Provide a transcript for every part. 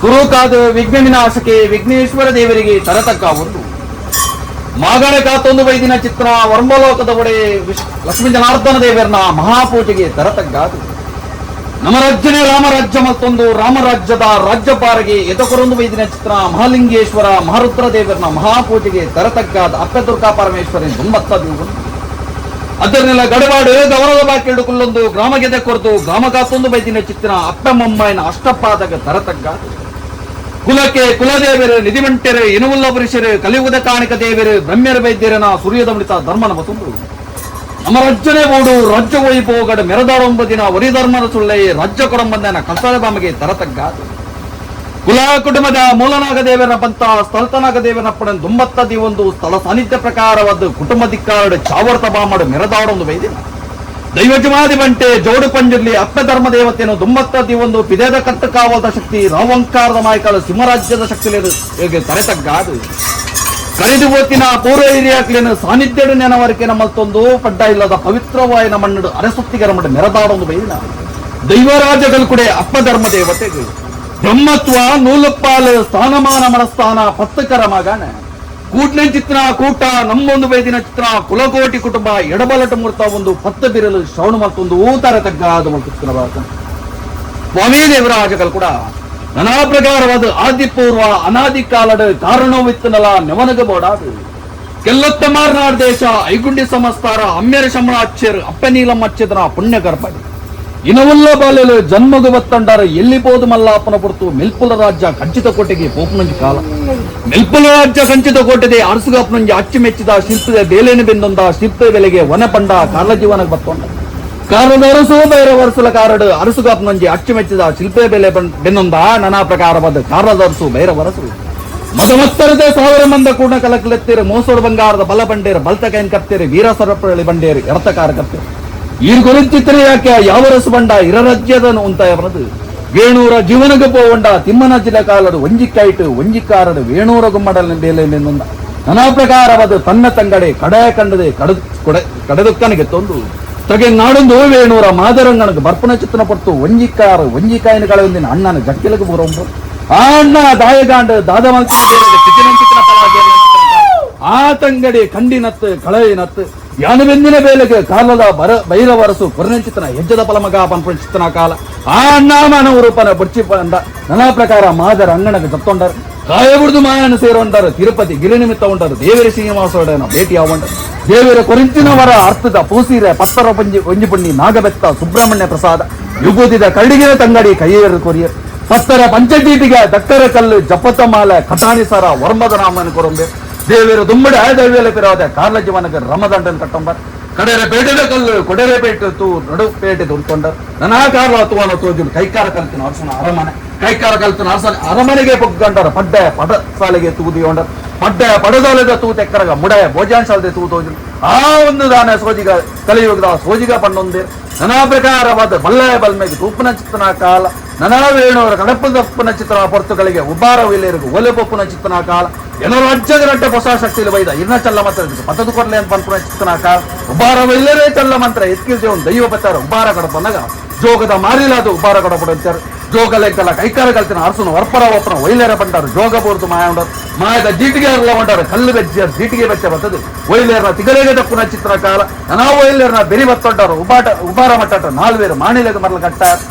ಗುರುಕಾದ ವಿಘ್ನ ವಿನಾಶಕ್ಕೆ ವಿಘ್ನೇಶ್ವರ ದೇವರಿಗೆ ತರತಕ್ಕ ಒಂದು ಮಾಗಣ ಕಾತೊಂದು ವೈದಿನ ಚಿತ್ರ ವರ್ಮಲೋಕದ ಒಡೆ ಲಕ್ಷ್ಮೀ ಜನಾರ್ದನ ದೇವರನ ಮಹಾಪೂಜೆಗೆ ತರತಗ್ಗಾದು. ನಮ್ಮ ರಾಜ್ಯನೇ ರಾಮರಾಜ್ಯ ಮತ್ತೊಂದು ರಾಮರಾಜ್ಯದ ರಾಜ್ಯಪಾರಿಗೆ ಎದಕೊರೊಂದು ವೈದಿನ ಚಿತ್ರ ಮಹಾಲಿಂಗೇಶ್ವರ ಮಹಾರುದ್ರ ದೇವರನ ಮಹಾಪೂಜೆಗೆ ತರತಗ್ಗಾದ ಅಪ್ಪೆ ದುರ್ಗಾ ಪರಮೇಶ್ವರಿ ದುಂಬತ್ತ ದೇವರು. ಅದನ್ನೆಲ್ಲ ಗಡಬಾಡು ಗೌರವ ಬಾಕಿಡು ಕುಲ್ಲೊಂದು ಗ್ರಾಮಗೆದೆ ಕೊರತು ಗ್ರಾಮ ಕಾತೊಂದು ಬೈದಿನ ಚಿತ್ರ ಅಪ್ಪೆ ಮೊಮ್ಮಯ್ಯನ ಅಷ್ಟಪಾದಕ ತರತಗ್ಗಾದು. ಕುಲಕ್ಕೆ ಕುಲದೇವರು ನಿಧಿಮಂಟೆರು ಇನುವುಲ್ಲ ಪುರುಷರು ಕಲಿಯುಗದ ಕಾಣಿಕ ದೇವರು ಬ್ರಹ್ಮ್ಯರ ವೈದ್ಯರನ ಸೂರ್ಯದ ಮೃತ ಧರ್ಮನ ಮತ್ತೊಂದು ನಮ್ಮ ರಾಜ್ಯನೇ ಓಡು ರಾಜ್ಯ ವೈಭೋಗಡ ಮೆರದಾಡೊಂಬದಿನ ವರಿಧರ್ಮನ ಸುಳ್ಳೆ ರಾಜ್ಯ ಕೊಡಂಬಂದನ ಕಸಾಲ ಬಾಮಗೆ ತರತಗ್ಗಾದು. ಕುಲ ಕುಟುಂಬದ ಮೂಲನಾಗ ದೇವರ ಪಂತ ಸ್ಥಳತನಾಗ ದೇವರಪ್ಪನ ದುಂಬತ್ತ ಒಂದು ಸ್ಥಳ ಸಾನ್ನಿಧ್ಯ ಪ್ರಕಾರವಾದ ಕುಟುಂಬ ದಿಕ್ಕಾರಡು ಚಾವರ್ತ ಬಾಮಡು ಮೆರದಾಡೊಂದು ಬೈದಿನ ದೈವಜಮಾದಿ ಬಂಟೆ ಜೋಡು ಪಂಜುರ್ಲಿ ಅಪ್ಪ ಧರ್ಮ ದೇವತೆಯನ್ನು ದುಂಬತ್ತ ಒಂದು ಪಿದೇದ ಕಟ್ಟು ಕಾವಲ್ದ ಶಕ್ತಿ ರಾವಂಕಾರದ ಮಾಯಕಾಲ ಸಿಂಹರಾಜ್ಯದ ಶಕ್ತಿ ತರೆತಗ್ಗಾದು. ಕರೆದು ಓತಿನ ಪೂರ್ವ ಹಿರಿಯಾಕ್ಲೇನು ಸಾನ್ನಿಧ್ಯಡು ನೆನವರಿಕೆ ನಮ್ಮಲ್ತೊಂದು ಪಡ್ಡ ಇಲ್ಲದ ಪವಿತ್ರವಾಯಿನ ಮಣ್ಣು ಅರಸುತ್ತಿಗರ ಮಣ್ಣು ಮೆರದಾಡೊಂದು ಬೈದಿನ ದೈವರಾಜಗಳು ಕೂಡ ಅಪ್ಪ ಧರ್ಮ ದೇವತೆಗಳು ಬ್ರಹ್ಮತ್ವ ನೂಲುಪ್ಪಾಲು ಸ್ಥಾನಮಾನ ಮನಸ್ಥಾನ ಪತ್ತಕರ ಮಗನ ಕೂಟ್ನ ಚಿತ್ರ ಕೂಟ ನಮ್ಮೊಂದು ಬೈದಿನ ಚಿತ್ರ ಕುಲಕೋಟಿ ಕುಟುಂಬ ಎಡಬಲಟ ಮೂರ್ತ ಒಂದು ಪತ್ತ ಬಿರಲು ಶ್ರವಣ ಮತ್ತೊಂದು ಊತರ ತಗ್ಗಾದ ಮತ್ತು ಸ್ವಾಮಿ ದೇವರಾಜಗಳು ಕೂಡ ನಾನಾ ಪ್ರಕಾರವಾದ ಆದಿಪೂರ್ವ ಅನಾದಿ ಕಾಲದ ಕಾರಣವಿತ್ತನಲ ನೆವನಗ ಬೋಡಾದು ಕೆಲ್ಲತ್ತ ಮಾರ್ನಾಡ್ ದೇಶ ಐಗುಂಡಿ ಸಮಸ್ತಾರ ಅಮ್ಮೆರ ಶಮಣ ಅಚ್ಚರು ಅಪ್ಪ ನೀಲಮ್ಮ ಅಚ್ಚದನ ಪುಣ್ಯ ಗರ್ಭಡಿ ಇನವುಲ್ಲ ಬಾಲೆಲು ಜನ್ಮಗು ಬತ್ತಂಡಾರ ಎಲ್ಲಿ ಪೋದು ಮಲ್ಲಾಪನ ಪುರ್ತು ಮೆಲ್ಪುಲ ರಾಜ್ಯ ಕಂಚಿತ ಕೋಟೆಗೆ ಪೋಪುನಂಜಿ ಕಾಲ ಮೆಲ್ಪುಲ ರಾಜ್ಯ ಕಂಚಿತ ಕೋಟೆದೆ ಅರಸುಗಾಪನಂಜಿ ಅಚ್ಚುಮೆಚ್ಚಿದ ಶಿಲ್ಪದ ಬೇಲೇನು ಬೆಂದೊಂದ ಶಿಲ್ಪದ ಬೆಲೆಗೆ ವನ ಪಂಡ ಕಾಲ ಜೀವನ ಬತ್ತೊಂಡ ಕಾರದ ಅರಸು ಬೈರ ವರ್ಷಲ ಕಾರಡು ಅರಸುಗಾಪನಂಜಿ ಅಚ್ಚುಮೆಚ್ಚಿದ ಶಿಲ್ಪದ ಬೆಲೆ ಬೆನ್ನೊಂದ ನಾನಾ ಪ್ರಕಾರವಾದ ಕಾರದ ಅರಸು ಭೈರವರಸು ಮದಮತ್ತರದ ಸಾವಿರ ಮಂದ ಕೂಡ ಕಲಕಲೆತ್ತೀರ ಮೋಸೋಡು ಬಂಗಾರದ ಬಲ ಬಂಡೇರು ಬಲ್ತ ಕೈನ್ ಕತ್ತೀರಿ ವೀರ ಸರಪಳಿ ಬಂಡೇರು ಎರತಕಾರ ಕತ್ತೀರಿ ಈ ಗುರುಚಿತ್ರ ಯಾಕೆ ಯಾವ ರಸು ಬಂಡ ಇರರಾಜ್ಯದ ಉಂತಾಯವನದು ವೇಣೂರ ಜೀವನಗ ಪೋವಂಡ ತಿಮ್ಮನ ಜಿಲ್ಲ ಕಾಲಡು ಒಂಜಿಕ್ಕಾಯ್ತು ಒಂಜಿಕ್ಕಾರಡು ವೇಣೂರ ಗುಮ್ಮಡಲ ಬೇಲೆ ನಿನ್ನೊಂದ ನಾನಾ ಪ್ರಕಾರವಾದ ತನ್ನ ತಂಗಡೆ ಕಡೆ ಕಂಡದೆ ಕಡ ಕಡೆದುಕ್ಕನಿಗೆ ತೊಂದು ತಗೆ ನಾಡೊಂದು ವೇಣೂರ ಮಾದರಂಗನಗ ಬರ್ಪನ ಚಿತ್ರನ ಪಡ್ತು ಒಂಜಿಕ್ಕಾರ ಒಂಜಿಕಾಯಿನ ಕಳೆಯೊಂದಿನ ಅಣ್ಣನ ಜಕ್ಕಿಲಗ ಬರೋಂಬ ಆ ಅಣ್ಣ ದಾಯಗಾಂಡ ದಾದ ಆ ತಂಗಡಿ ಕಂಡಿನತ್ತು ಕಳೆಯಿನತ್ತು ಯಾನು ಬೆಂದಿನ ಬೇಲೆಗೆ ಕಾಲದ ಬರ ಬೈರವರಸು ಕೊರನಂಚಿತನ ಹೆಜ್ಜದ ಫಲಮಗ ಪನ್ಪಂಚಿತನ ಕಾಲ ಆ ಅಣ್ಣಾಮನ ರೂಪನ ಬುಡ್ಚಿ ಪಂಡ ನಾನಾ ಪ್ರಕಾರ ಮಾದರ ಅಂಗಣಕ್ಕೆ ಜತ್ತೊಂಡರು ಕಾಯಬುಡ್ದು ಮಾಯನ ಸೇರೊಂಡರು ತಿರುಪತಿ ಗಿರಿ ನಿಮಿತ್ತ ಉಂಡರು ದೇವರ ಶ್ರೀನಿವಾಸೋಡನ ಭೇಟಿ ಆವಂಡರು ದೇವರ ಕೊರಿಂಚಿನವರ ಅರ್ಥದ ಪೂಸೀರೆ ಪತ್ತರ ಪಂಜಿ ಒಂಜಿ ನಾಗಬೆತ್ತ ಸುಬ್ರಹ್ಮಣ್ಯ ಪ್ರಸಾದ ವಿಭೂತಿದ ಕರಡಿಗಿನ ತಂಗಡಿ ಕೈಯೇರು ಕೊರಿಯರ್ ಪತ್ತರ ಪಂಚಟೀಟಿಗೆ ದಕ್ಕರ ಕಲ್ಲು ಜಪತ ಮಾಲೆ ಕಟಾಣಿ ಸರ ವರ್ಮದ ರಾಮನ ಕೊರಂಬೆ ದೇವಿಯರ ದುಮ್ಮಡಿ ಆಯದವ್ಯಲ ಪಿರಾದ ಕಾರ್ಲ ಜೀವನಕ್ಕೆ ರಮದಂಡನ್ ಕಟ್ಟಂಬರ್ ಕಡೆರೆ ಪೇಟೆದ ಕಲ್ಲು ಕೊಡರೆ ಪೇಟೆ ತೂ ನಡು ಪೇಟೆ ದುಡ್ಕೊಂಡರ್ ನನಾ ಕಾರ್ಲ ತೂವನ ತೋಜುನು ಕೈಕಾರ ಕಲ್ತಿನ ಅರಸನ ಅರಮನೆ ಕೈಕಾರ ಕಲ್ತಿನ ಅರಸನ ಅರಮನೆಗೆ ಪೊಗ್ಗಂಡರ ಪಡ್ಡೆ ಪಡ ಸಾಲೆಗೆ ತೂದಿಯೊಂಡರ್ ಪಡ್ಡೆ ಪಡದಾಲೆದ ತೂ ತೆಕ್ಕರಗ ಮುಡೆ ಭೋಜಾನ್ ಸಾಲದೆ ತೂ ತೋಜುನು ಆ ಒಂದು ದಾನ ಸೋಜಿಗ ಕಲಿಯುಗದ ಸೋಜಿಗ ಪಣ್ಣೊಂದೇ ನಾನಾ ಪ್ರಕಾರವಾದ ಬಲ್ಲಾಯ ಬಲ್ಮೆಗೆ ತೂಪನ ಚಿತ್ತನ ಕಾಲ ನಾನಾ ವೇಣುವರ ಕಡಪು ತಪ್ಪುನ ಚಿತ್ರ ಪೊರ್ತುಗಳಿಗೆ ಉಬಾರ ವಿಲೇರಿಗೂ ಒಲೆ ಪೊಪ್ಪುನ ಚಿತ್ತನ ಕಾಲ ಏನೋ ರಾಜ್ಯದ ರಟ್ಟೆ ಹೊಸ ಶಕ್ತಿಲಿ ಬೈದ ಇರ್ನ ಚಲ್ಲ ಮಂತ್ರ ಪತದು ಕೊರ್ಲೆ ಅಂತ ಪನ್ಪುನ ಚಿತ್ತನ ಕಾಲ ಉಬಾರ ವಿಲ್ಲರೇ ಚಲ್ಲ ಮಂತ್ರ ಎತ್ಕಿಲ್ ಒಂದು ದೈವ ಬತ್ತಾರ ಉಬಾರ ಕಡಪನಗ ಜೋಗದ ಮಾರಿಲಾದ ಉಬಾರ ಕಡಪಡ ಜೋಗಲೆಂಕಲ ಕೈಕಾರ ಕಲ್ತಿನ ಅರಸನು ವರ್ಪರ ಒಪ್ಪನ ಒಯ್ಲೇರ ಬಂಡಾರು ಜೋಗ ಬೋರ್ದು ಮಾಯ ಉಂಡರು ಮಾಯದ ಜೀಟಿಗೆ ಅರಲ ಉಂಡಾರು ಕಲ್ಲು ಬೆಚ್ಚ ಜೀಟಿಗೆ ಬೆಚ್ಚ ಬರ್ತದೆ ಒಯ್ಲೇರ್ನ ತಿಗಲೇಗ ತಪ್ಪುನ ಚಿತ್ರ ಕಾಲ ನಾನಾ ಒಯ್ಲೇರ್ನ ಬೆರಿ ಬತ್ತೊಂಡಾರು ಉಬಾಟ ಉಬಾರ ಮಟ್ಟಾಟ ನಾಲ್ವೇರು ಮಾಣಿಲೆಗ ಮರಲು ಕಟ್ಟ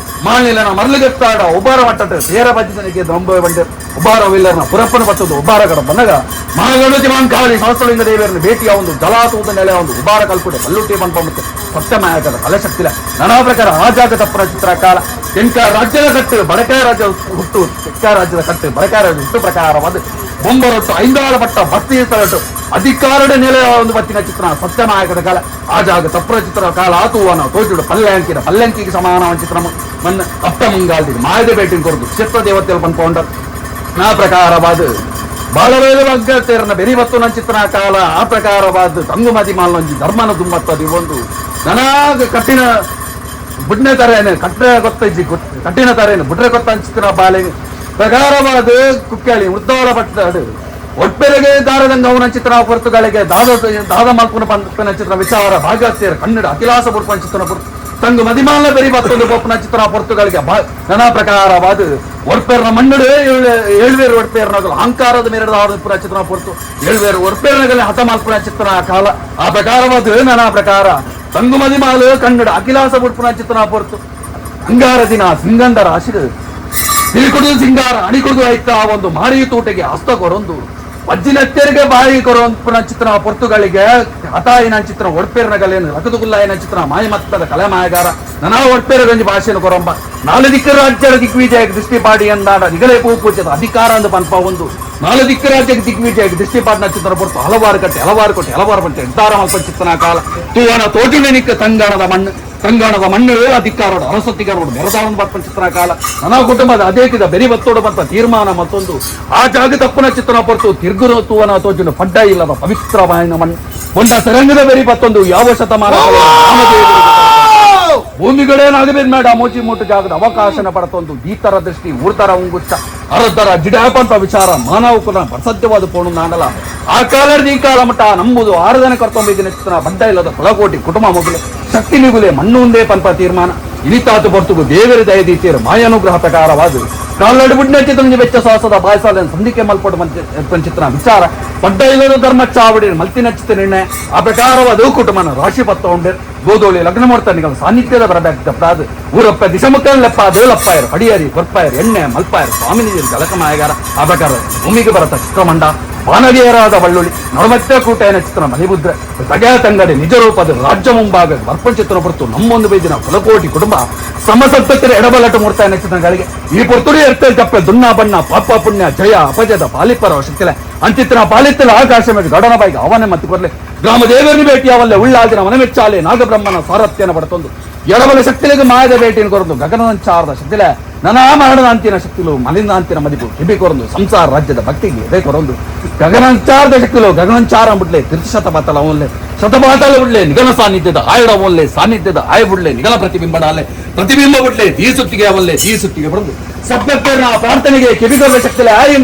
ಮಾಣಿಲೆನ ಮರಳುಗೆತ್ತಾಡ ಉಬಾರ ಮಟ್ಟಾಟ ತೇರ ಬಜ್ಜನಿಗೆ ದೊಂಬ ಬಂಡೆ ಉಬಾರ ಒಯ್ಲೇರ್ನ ಪುರಪ್ಪನ ಬತ್ತದು ಉಬಾರ ಕಡ ಬಂದಾಗ ಮಹಾಗಣತಿ ಮಾಂಕಾಳಿ ಸಹಸ್ರಲಿಂಗ ದೇವಿಯರನ್ನು ಭೇಟಿಯ ಒಂದು ಜಲಾತೂತ ನೆಲೆ ಒಂದು ಉಬಾರ ಕಲ್ಕುಡೆ ಬಲ್ಲುಟ್ಟಿ ಪನ್ಪ ಸತ್ಯಮಾಯಕದ ಫಲಶಕ್ತಿಲ ನಾನಾ ಪ್ರಕಾರ ಆ ಜಾಗ ತಪ್ಪನ ಚಿತ್ರ ಕಾಲ ತೆಂಕ ರಾಜ್ಯದ ಕಟ್ಟು ಬಡಕಾಯ ರಾಜ್ಯ ಹುಟ್ಟು ತೆಕ್ಕ ರಾಜ್ಯದ ಕಟ್ಟು ಬಡಕಾಯ ರಾಜ್ಯ ಹುಟ್ಟು ಪ್ರಕಾರವಾದ ಬೊಂಬರೊಟ್ಟು ಐಂದಾಳ ಪಟ್ಟ ಭಕ್ತಿ ಸ್ಥಳಟ್ಟು ಅಧಿಕಾರದ ನೆಲೆಯ ಒಂದು ಬತ್ತಿನ ಚಿತ್ರ ಸತ್ಯನಾಯಕದ ಕಾಲ ಆ ಜಾಗ ತಪ್ಪರ ಚಿತ್ರ ಕಾಲ ಆತುವನ ತೋಜುಡು ಪಲ್ಯಾಂಕಿನ ಪಲ್ಯಾಂಕಿಗೆ ಸಮಾನ ಚಿತ್ರ ಮನ್ನ ಅಪ್ಪ ಮುಂಗಾಲ್ದಿಗೆ ಮಾಯದ ಬೇಟಿನ ಕೊರದು ಕ್ಷೇತ್ರ ದೇವತೆಯಲ್ಲಿ ಪನ್ಪೊಂಡ ನಾ ಪ್ರಕಾರವಾದ ಬಾಳವೇಲ ತೇರನ ಬೆರಿ ಬತ್ತು ಚಿತ್ರ ಕಾಲ ಆ ಪ್ರಕಾರವಾದ ತಂಗುಮತಿ ಮಾಲ್ನೊಂಜಿ ಧರ್ಮನ ದುಮ್ಮತ್ತದಿ ಒಂದು ನನಗ ಕಟ್ಟಿನ ಬುಡ್ನೆ ತರೇನೆ ಕಟ್ಟರೆ ಗೊತ್ತೈಜಿ ಕಟ್ಟಿನ ತರೇನು ಬುಡ್ರೆ ಗೊತ್ತ ಚಿತ್ರ ಬಾಲೆ ಪ್ರಕಾರವಾದ ಕುಕ್ಕಾಳಿ ಉದ್ದಾರ ಪಟ್ಟಾಡು ಒಟ್ಪೆರೆಗೆ ದಾರದಂಗ ಅವನ ಚಿತ್ರ ಪೊರ್ತುಗಳಿಗೆ ದಾದ ದಾದ ಮಲ್ಪುನ ಪಂಪನ ಚಿತ್ರ ವಿಚಾರ ಭಾಗವತಿಯರ ಕನ್ನಡ ಅಖಿಲಾಸ ಪುರ್ಪನ ಚಿತ್ರ ಪುರ್ತು ತಂಗು ಮದಿಮಾಲ ಬೆರಿ ಬತ್ತೊಂದು ಪೋಪುನ ಚಿತ್ರ ಪೊರ್ತುಗಳಿಗೆ ನಾನಾ ಪ್ರಕಾರವಾದ ಒಡ್ಪೇರ್ನ ಮಣ್ಣುಡು ಏಳ್ವೇರು ಒಡ್ಪೇರ್ನಗಲು ಅಹಂಕಾರದ ಮೇರೆದ ಪುರ ಚಿತ್ರ ಪೊರ್ತು ಏಳ್ವೇರು ಒಡ್ಪೇರ್ನಗಲೆ ಹತಮಾಲ್ಪುನ ಚಿತ್ರ ಕಾಲ ಆ ಪ್ರಕಾರವಾದ ನಾನಾ ಪ್ರಕಾರ ತಂಗು ಮದಿಮಾಲು ಕನ್ನಡ ಅಖಿಲಾಸ ಬುಡ್ಪುನ ಚಿತ್ರ ಪೊರ್ತು ಅಂಗಾರ ದಿನ ಸಿಂಗಂಧ ರಾಶಿಡು ತಿರುಕುಡು ಸಿಂಗಾರ ಅಣಿಕುಡು ಆಯ್ತ ಒಂದು ಮಾರಿ ತೂಟೆಗೆ ಹಸ್ತ ಕೊರೊಂದು ವಜ್ಜಿನತ್ತೆರಿಗೆ ಬಾಯಿ ಕೊರೊಂಪುನ ಚಿತ್ರ ಪೊರ್ತುಗಳಿಗೆ ಹತಾಯಿನ ಚಿತ್ರ ಒಡ್ಪೇರ್ನಗಲೇನು ರಕದುಗುಲ್ಲಾಯಿನ ಚಿತ್ರ ಮಾಯಮತ್ತದ ಕಲೆಮಾಯಗಾರ ನಾನಾ ಒಡ್ಪೇರಗಂಜಿ ಭಾಷೆಯನ್ನು ಕೊರಂಬ ನಾಲು ದಿಕ್ಕ ರಾಜ್ಯರ ದಿಗ್ವಿಜಯಕ್ಕೆ ದೃಷ್ಟಿಪಾಡಿ ಎಂದಾಡ ನಿಗಲೇ ಪೂಜೆದ ಅಧಿಕಾರ ಅಂದು ಪನ್ಪ ಒಂದು ನಾಲು ದಿಕ್ಕ ರಾಜ್ಯಕ್ಕೆ ದಿಗ್ವಿಜಯಕ್ಕೆ ದೃಷ್ಟಿಪಾಡಿನ ಚಿತ್ರ ಪೊರ್ತು ಹಲವಾರು ಕಟ್ಟೆ ಹಲವಾರು ಕೊಟ್ಟೆ ಹಲವಾರು ಬಂತೆ ನಿರ್ಧಾರ ಮಲ್ಪ ಚಿತ್ರನ ಕಾಲ ತೂವನ ತೋಜುಣಿನಿಕ್ಕ ತಂಗಾಣದ ಮಣ್ಣು ತಂಗಾಣದ ಮಣ್ಣು ಅಧಿಕಾರೋಡು ಅರಸತ್ತಿಗಾರೋಡು ಮೆರದಾಳನ್ ಬರ್ಪನ್ ಚಿತ್ರ ಕಾಲ ನನ್ನ ಕುಟುಂಬದ ಅದೇಕಿದ ಬೆರಿ ಬತ್ತೋಡು ಬಂತ ತೀರ್ಮಾನ ಮತ್ತೊಂದು ಆ ಜಾಗ ತಪ್ಪುನ ಚಿತ್ರ ಪೊರ್ತು ತಿರ್ಗುರು ತೂವನ ತೋಜುನು ಪಡ್ಡ ಇಲ್ಲದ ಪವಿತ್ರವಾಯಿನ ಮಣ್ಣು ಬೊಂಡ ಸರಂಗದ ಬೆರಿ ಬತ್ತೊಂದು ಯಾವ ಶತಮಾನ ಭೂಮಿಗಳೇನಾಗಬೇಕು ಮೇಡ ಮೋಚಿ ಮೂಟು ಜಾಗದ ಅವಕಾಶನ ಪಡತೊಂದು ಈ ತರ ದೃಷ್ಟಿ ಊರ್ತರ ಉಂಗುಚ್ಚ ಅರದ್ದರ ಜಿಡಾಪಂತ ವಿಚಾರ ಮಾನವ ಕುಲ ಸತ್ಯವಾದ ಪೋಣು ನಾಡಲ ಆ ಕಾಲದ ಈ ಕಾಲ ಮಟ್ಟ ನಂಬುದು ಆರದನೆ ಕರ್ತೊಂಬಿದಿನ ಚಿತ್ರ ಬಡ್ಡ ಇಲ್ಲದ ಕುಲಕೋಟಿ ಕುಟುಂಬ ಮಗುಲೆ ಶಕ್ತಿ ನಿಗುಲೆ ಮಣ್ಣು ಒಂದೇ ಪಂಪ ತೀರ್ಮಾನ ಇನಿತಾತು ಬರ್ತುಗು ದೇವರ ದಯದೀತಿಯರು ಮಾಯಾನುಗ್ರಹ ಪ್ರಕಾರವಾದ ಕಾಲಡು ಬುಡ್ನ ಚಿತ್ರ ವೆಚ್ಚ ಸಾಹಸದ ಬಾಯಸಾಲ ಸಂಧಿಕೆ ಮಲ್ಪಡು ಚಿತ್ರ ವಿಚಾರ ಪಡ್ಡ ಇಲ್ಲದ ಧರ್ಮ ಚಾವಡಿ ಮಲ್ತಿನ ಚಿತ್ರ ನಿರ್ಣಯ ಆ ಪ್ರಕಾರವಾದ ಕುಟುಂಬನ ರಾಶಿ ಪತ್ತ ಉಂಡೆ ಗೋಧೋಳಿ ಲಗ್ನ ಮಾಡ್ತಾನೆ ಸಾನ್ನಿಧ್ಯದ ಬರಬೇಕಾದ ಊರಪ್ಪ ದಿಶಮುಖ ಲೆಪ್ಪ ದೇಲಪ್ಪಾಯರು ಅಡಿಯರಿ ಕೊರ್ಪಾಯರು ಎಣ್ಣೆ ಮಲ್ಪಾಯರು ಸ್ವಾಮಿನಿಜರು ಜಲಕಮಾಯಗಾರ ಆ ಪ್ರಕಾರ ಭೂಮಿಗೆ ಬರತ ಚಿತ್ರಮಂಡ ವಾನವಿಯರಾದ ಬಳ್ಳುಳ್ಳಿ ನಡುಮತ್ತೆ ಕೂಟೆಯ ಚಿತ್ರ ಮಣಿಬುದ್ರ ತಗೆಯ ತಂಗಡೆ ನಿಜ ರೂಪದ ರಾಜ್ಯ ಮುಂಭಾಗ ಬರ್ಪಣ ಚಿತ್ರ ಪೊರ್ತು ನಮ್ಮೊಂದು ಬೈದಿನ ಕುಲಕೋಟಿ ಕುಟುಂಬ ಸಮಸತ್ತರ ಎಡಬಲಟ ಮೂರ್ತ ಚಿತ್ರಗಳಿಗೆ ಈ ಪೊರ್ತುಡಿ ಎರ್ತಲ್ ತಪ್ಪೆ ದುನ್ನ ಬಣ್ಣ ಪಾಪ ಪುಣ್ಯ ಜಯ ಅಪಜದ ಪಾಲಿಪರ ಶಕ್ತಿಲೆ ಅಂಚಿತ್ರ ಪಾಲಿತ್ತಲ ಆಕಾಶ ಮೇಲೆ ಗಡನ ಬಾಯಿಗೆ ಅವನೇ ಮತ್ತು ಕೊರ್ಲೆ ಗ್ರಾಮ ದೇವರನ್ನು ಭೇಟಿಯಾವಲ್ಲೆ ಉಳ್ಳಾದಿನ ಮನಮೆಚ್ಚಾಲೆ ನಾಗಬ್ರಹ್ಮನ ಸಾರಥ್ಯನ ಪಡತೊಂದು ಎಡಬಲ ಶಕ್ತಿಲಿಗೆ ಮಾಯದ ಭೇಟಿಯನ್ನು ಕೊರದು ಗಗನದಂಚಾರದ ಶಕ್ತಿಲೆ ನನಾ ಮರಣದಾಂತಿನ ಶಕ್ತಿಲು ಮಲಿನಾಂತಿನ ಮದಿಪು ಕಿಬಿ ಕೊರೊಂದು ಸಂಸಾರ ರಾಜ್ಯದ ಭಕ್ತಿಗೆ ಎದೆ ಕೊರೊಂದು ಗಗನಂಚಾರದ ಶಕ್ತಿಲು ಗಗನಂಚಾರ ಬಿಡ್ಲೆ ತಿರ್ಶತಪಾತಲ ಅವನ್ಲೆ ಶತಪಾತಲ ಬಿಡ್ಲೆ ನಿಗಲ ಸಾನ್ನಿಧ್ಯದ ಆಯಡ ಅವನ್ಲೆ ಸಾನ್ನಿಧ್ಯದ ಆಯ ಬಿಡ್ಲೆ ನಿಗಲ ಪ್ರತಿಬಿಂಬಡಾಲೆ ಪ್ರತಿಬಿಂಬ ಬಿಡ್ಲೆ ಈ ಸುತ್ತಿಗೆ ಅವನ್ಲೆ ಈ ಸುತ್ತಿಗೆ ಬರಂದು ಸಭ್ಯತೆಯ ಪ್ರಾರ್ಥನೆಗೆ ಕಿವಿಗೊಳ್ಳ ಶಕ್ತಿಲೆ ಆಯ.